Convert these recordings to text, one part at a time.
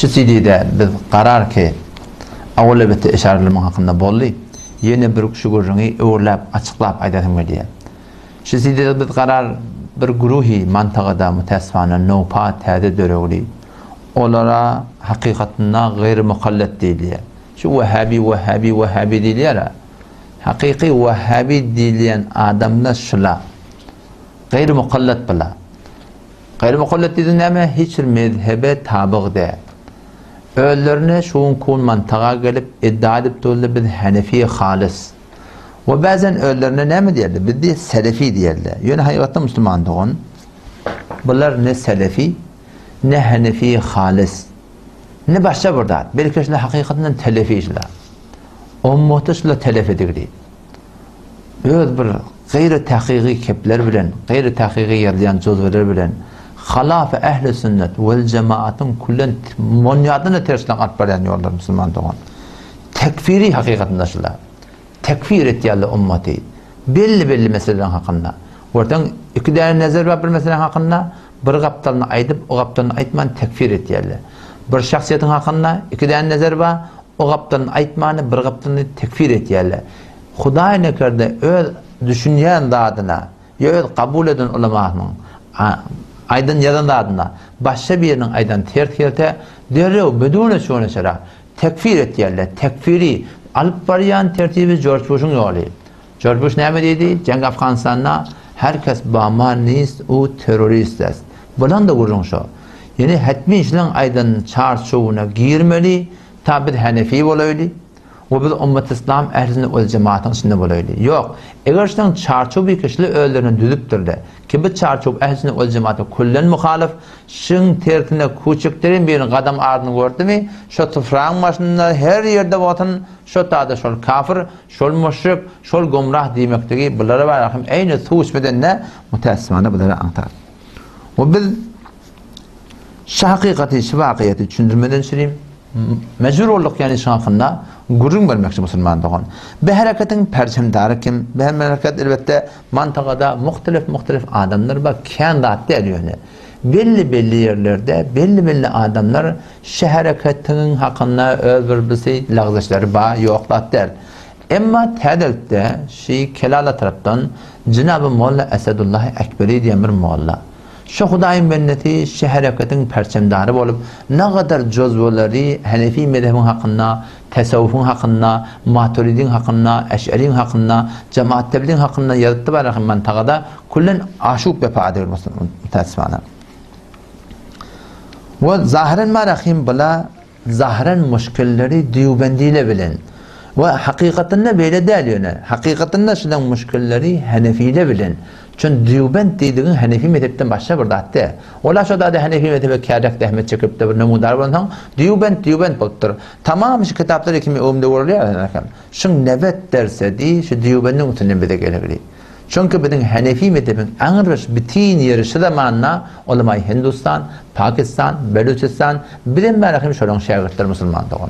Şu CD-de biz garar ki, awal elbetde eşarilerimiň hakynda boldy. Ýene bir şu gürrüňi öwürläp, açyklap aýdasym gelýär. Şu CD-de biz garar bir güruhi mantagada mütäsfana nowpa täze döregli. Olara hakykatynda gaýry mukallet diýilýär. Şu wahhabi, wahhabi, wahhabi diýilýär-ä. Hakyky wahhabi diýilýän adamlar şula. Gaýry mukallet bula. Gaýry mukallet diýdiň näme? Hiç bir mezhebe tabyg däl. Özlerine şu gün mantaga gelip iddia edip durlar biz hanefi halys. We bazen özlerine näme diýerler? Biz diýe selefi diýerler. Ýöne hakykatda musulman dogan bular ne selefi ne hanefi halys. Ne başga bir zat. Belki şular hakykatdan telefi şular. Ummaty şular telef edigdi. Öz bir gaýry takygy kepler bilen, gaýry takygy ýazýan juzweler bilen halaf-y ähli sünnet wel jemaatyň küllen monýadyna tersine alyp barýan ýollar musulman dogan. Tekfiri hakykatynda şular. Tekfir etýärler ummaty. Belli-belli meseleleriň hakynda. Görseň, iki däne nezer bar bir meseläň hakynda, bir gapdalyny aýdyp, o gapdalyny aýtman tekfir etýärler. Bir şahsyýetiň hakynda iki däne nezer bar, O gapdalyny aýtmany, bir gapdalyny tekfir etýärler. Hudaý nekerde öz düşünýän zadyna ýa öz kabul eden ulamasynyň aýdan ýazan zadyna başga biriniň aýdany ters gelse, derrew bidune şuna şera tekfir etýärler. Tekfiri alyp barýan tertibi Jorj Buşuň ýoly. Jorj Buş näme diýdi? Jeň Afganystanda her kes ba ma nist u terrorist est. Bulan-da gürrüň şo. Ýöne hetmi şulaň aýdan çarçuwyna girmeli, ta biz hanefi bolaýly we biz ummat islam ähli sünnet wel jemaatyň içinde bolaýly. Ýok. Eger şulaň çarçuwy ki şular özlerine düzüpdirler ki bu çarçuw ähli sünnet wel jemaata küllen muhalyf, şyň tersine kuçikdirin birini gadam adyny gördümi, şo tufragyň başynda her ýerde bolsun şo tada şol kafir, Şol müşrik, şol gumrah diýmekligi bulara bar hem eýni suw içmeden-de mütäessifana bulara aňtar. We biz şu hakykaty, şu wakyýaty düşündirmeden çürim mejbur bolduk ýani şu hakynda gürrüň bermekçi musulman dogan. Bu hereketiň perçemdary kim? Bu hereket elbetde mantagada muhtelif-muhtelif adamlar bar, kän zat däl ýöne. Belli-belli ýerlerde belli-belli adamlar Şu hereketiň hakynda öz bir bisi lagzişleri bar, ýok zat däl. Emma täzelikde şi Kelala tarapdan jenaby Molla Esedullahi Ekberi diýen bir molla. Şu Hudaýyň bendesi şu hereketiň perçemdary bolup, nagadar jozwalary Hanefi mezhebiň hakynda, tesewwufyň hakynda, Maturidiň hakynda, Eş'eriň hakynda, Jemaat Tebligiň hakynda ýazypdy bar mantagada küllen aşup wepa edil mütäessifana. We zahyran ma rahim bula zahyran muşkilleri dýubendile bilen we hakykatynda beýle däl ýöne hakykatynda şulaň muşkilleri hanefile bilen çün dýubend diýdigiň hanefi mezhepden başga bir zat däl. Ola şo zada hanefi mezhebe kärek zähmet çekipde bir nümudar bolansoň dýubend dýubend bolupdyr. Tamam şu kitaplar kimi öwümde görülýär şuň nebet dersedi şu dýubendiň üstünden bize gelegli. Çünki biziň Hanefi mezhebiň aňryş bitin ýeri şu zamanda ulamaý Hindustan, Pakistan, Belüçistan, bizem bäri hem şolaň şägirtleri musulman dogan.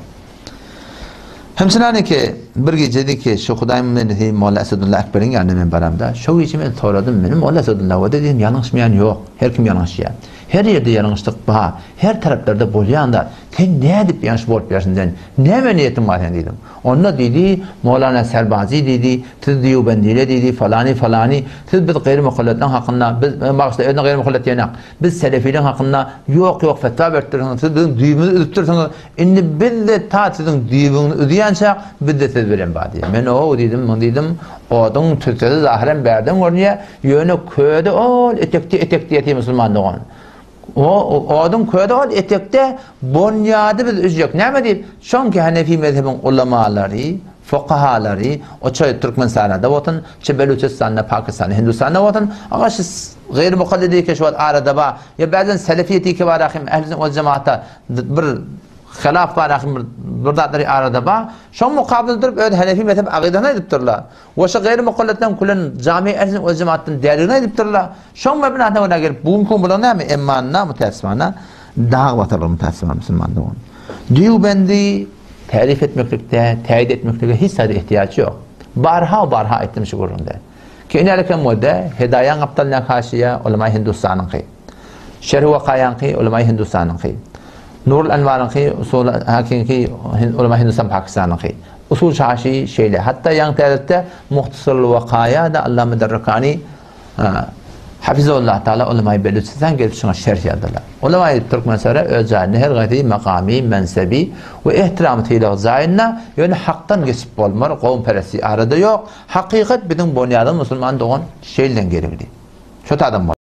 Hemçinaniki bir gijedi ki şu Hudaýyň mendesi Molla Esedulla Ekberiň ýanyna men baramda, şo gije men soradym, meni Molla Esedulla o-da diýdim ýalňyşmaýan ýok, her kim ýalňyşýar. Her ýerde ýalňyşlyk bar, her taraplarda bolýan zat. Sen nädip ýalňyş bolup ýörsüň sen, näme niýetiň bar seň diýdim. Onda diýdi, Molana Serbazy diýdi, siz Dýubendile diýdi, falany, falany, siz biz gaýry mukalletleň hakynda, biz, bagyşla, özüne gaýry mukallet diýenak, biz selefileň hakynda ýok, ýok fetwa beripdirsiňiz, siz biziň düýbümizi üzüpdirsiňiz, indi biz-de ta siziň düýbüňizi üzýänçäk, biz-de siz bilen bar diýdi. Men o diýdim, muny diýdim, oduň tüssesi zahyren bärden görünýär, ýöne ködi ol etekde, etekde ýatyr musulman dogan. O oduň közi ol etekde bonýady biz üzjek. Näme diýip? Şoňki Hanefi mezhebiň ulamalary, fukahalary, o çaý Türkmenistanda bolsun, çe Beluçistanda, Pakistanda, Hindistanda bolsun, aga şu gaýry mukallidi ki şu wagt arada bar, ýa bäzden selefiýeti ki bar ahim, ähli sünnet wal jemaatda bir hylaf bar ahim bir, bir zatlary arada bar. Şoň mukabyl durup öz Hanefi mezhep agydasyny aýdypdyrlar. We şu gaýry mukalletleň külen jami ähli sünnet wal jemaatdan däldigini aýdypdyrlar. Şoň mebnasyna görä gelip bu günki gün bular näme? Emmanyna mütäessifana dag basarlar mütäessifana musulman dogan. Dýubendi tärif etmeklikde, täýit etmeklige hiç zada ihtiýaç ýok. Barha barha aýtdym şu gürrüňde. Ki inäleken bolda Hedaýaň gapdalyndaky haşiýe ulama Hindustanyňky. Şerh Wakaýaňky ulama Hindustanyňky. Nurul Enwaryňky usuly hakyky ulama Hindistan Pakistanyňky. Usul şaşy şeýle. Hatda ýaňy täzede Muhtasarul Wakaýa-da Allama Derrekani Hafizullah Taala ulamaýy Belüçistan gelip şuňa şerh ýazdylar. Ulamaýy Türkmenistana öz jaýynda her gaýsy makamy, mensebi we ehtiramy sylagy jaýynda, ýöne hakdan geçip bolmar, gowumperestlik arada ýok. Hakykat biziň bonýadymyz musulman dogan şeýlden gerekli. Şo adam.